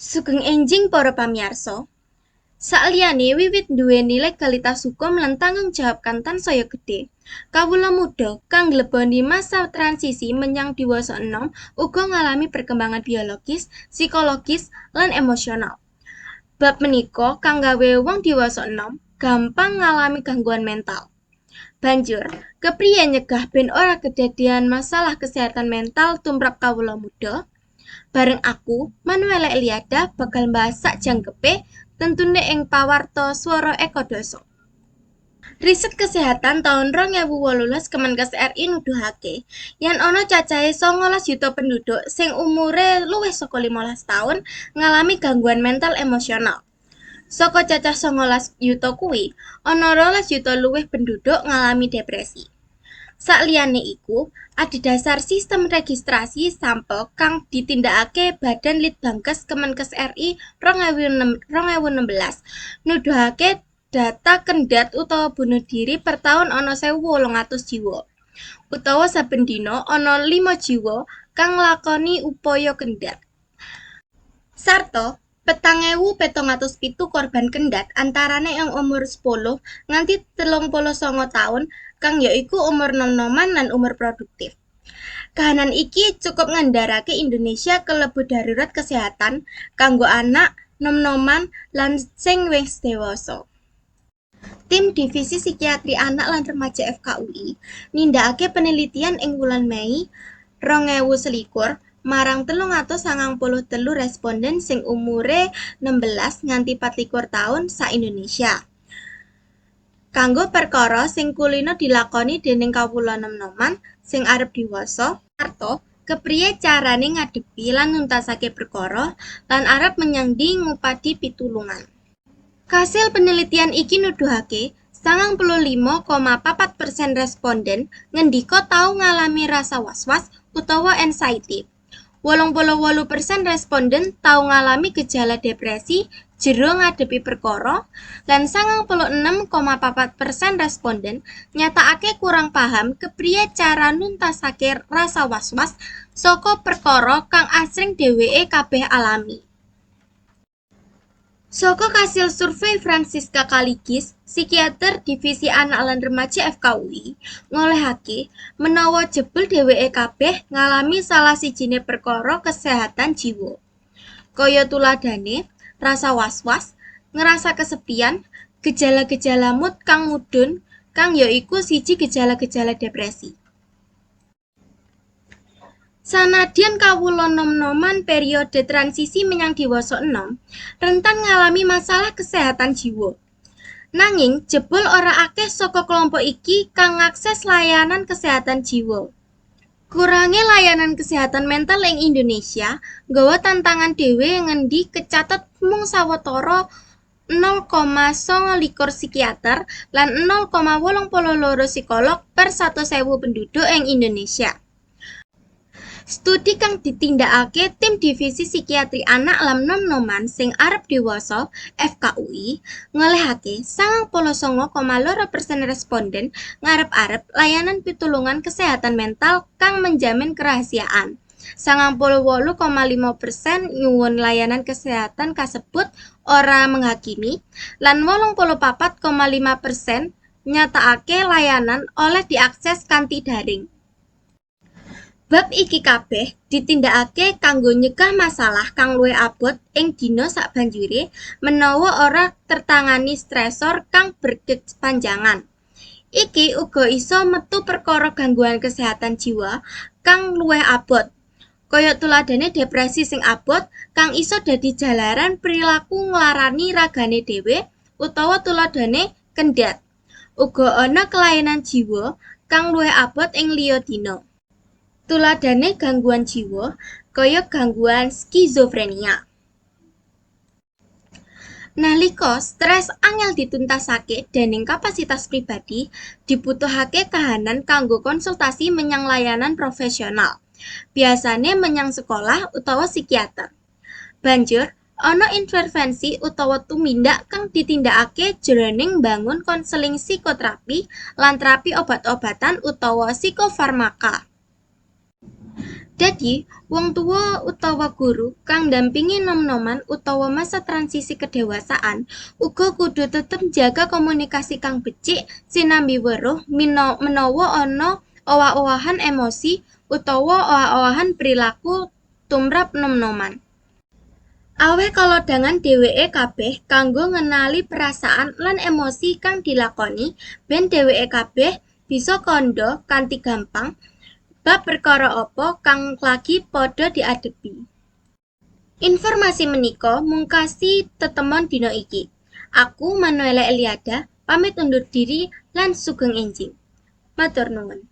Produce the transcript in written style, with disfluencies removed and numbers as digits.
Sugeng enjing para pamirsa. Sakliyane wiwit nduweni legalitas hukum lan tanggung jawab kang tansaya gedhe, kawula muda kang ngleboni masa transisi menyang diwasa enom uga ngalami perkembangan biologis, psikologis, lan emosional. Bab menika kang gawe wong diwasa enom gampang ngalami gangguan mental. Banjur, kepriye nyegah ben ora kedadean masalah kesehatan mental tumrap kawula muda? Bareng aku, Manuela Eliada, bakal mbahas sak jangkepe, tentune ing pawarta Swara Ekadasa. Riset kesehatan taun 2018 Kemenkes RI nuduhake yen ana cacahe 19 yuta penduduk sing umure luwih saka 15 taun ngalami gangguan mental emosional. Saka cacah 19 yuta kuwi, ana 12 yuta luwih penduduk ngalami depresi. Sakliyane iku, adhedhasar sistem registrasi sampel kang ditindakake Badan Litbangkes Kemenkes RI 2016 nuduhake data kendhat utawa bunuh diri per taun ana 1.800 jiwa. Utawa saben dina ana 5 jiwa kang nglakoni upaya kendhat. Sarta 4.707 korban kendhat antarane ing umur 10 nganti 39 taun kang ya iku umur nom-noman lan umur produktif. Kahanan iki cukup ngandharake Indonesia kelebu darurat kesehatan kanggo anak, nom-noman, lan sing wis dewasa. Tim Divisi Psikiatri Anak lan Remaja FKUI nindakake penelitian ing wulan Mei 2021 marang 393 responden sing umure 16 nganti 24 taun sa-Indonesia. Kanggo perkara sing kulina dilakoni dening kawula nom-noman sing arep diwasa, sarta kepriye carane ngadepi lan nuntasake perkara lan arep menyang ndi ngupadi pitulungan. Kasil penelitian iki nuduhake 95,4% responden ngendika tau ngalami rasa was-was utawa anxiety. 88% responden tau ngalami gejala depresi jero ngadepi perkara lan 96,4% responden nyatakake kurang paham kepriye cara nuntasake rasa was-was saka perkara kang asring dheweke kabeh alami. Saka kasil survei Fransiska Kaligis, psikiater Divisi Anak lan Remaja FKUI, ngolehake menawa jebul dheweke kabeh ngalami salah sijine perkara kesehatan jiwa. Kaya tuladhane rasa was-was, ngrasa kesepian, gejala-gejala mood kang mudhun kang ya iku siji gejala-gejala depresi. Sanadyan kawula nom-noman periode transisi menyang diwasa enom, rentan ngalami masalah kesehatan jiwa. Nanging jebul ora akeh saka kelompok iki kang ngakses layanan kesehatan jiwa. Kurange layanan kesehatan mental ing Indonesia nggawa tantangan dhewe ngendi kecatet mung sawetara 0,29 psikiater lan 0,82 psikolog per 100.000 penduduk ing Indonesia. Studi kang ditindakake tim Divisi Psikiatri Anak lan Nom-noman sing arep diwasa FKUI ngolehake 99,2% responden ngarep-arep layanan pitulungan kesehatan mental kang menjamin kerahasiaan. 98,5% nyuwun layanan kesehatan kasebut ora menghakimi lan 84,5% nyatakake layanan oleh diakses kanthi daring. Bab iki kabeh ditindakake kanggo nyegah masalah kang luwih abot ing dina sabanjure menawa ora tertangani stresor kang berkepanjangan. Iki uga isa metu perkara gangguan kesehatan jiwa kang luwih abot, kaya tuladhane depresi sing abot kang isa dadi jalaran prilaku nglarani ragane dhewe utawa tuladhane kendhat. Uga ana kelainan jiwa kang luwih abot ing liya dina. Tuladhane gangguan jiwa kaya gangguan skizofrenia. Nalika stres angel dituntasake dening kapasitas pribadi, dibutuhake kahanan kanggo konsultasi menyang layanan profesional, biasane menyang sekolah utawa psikiater. Banjur, ana intervensi utawa tumindak kang ditindakake jroning mbangun konseling psikoterapi lan terapi obat-obatan utawa psikofarmaka. Dadi, wong tuwa utawa guru kang ndampingi nom-noman utawa masa transisi kedewasaan uga kudu tetep njaga komunikasi kang becik sinambi weruh menawa ana owah-owahan emosi utawa owah-owahan prilaku tumrap nom-noman. Aweh kalodhangan dheweke kabeh kanggo ngenali perasaan lan emosi kang dilakoni ben dheweke kabeh bisa kandha kanthi gampang bab perkara apa kang lagi padha diadepi. Informasi menika mungkasi tetemon dina iki. Aku Manuela Eliada pamit undur diri lan sugeng enjing. Matur nuwun.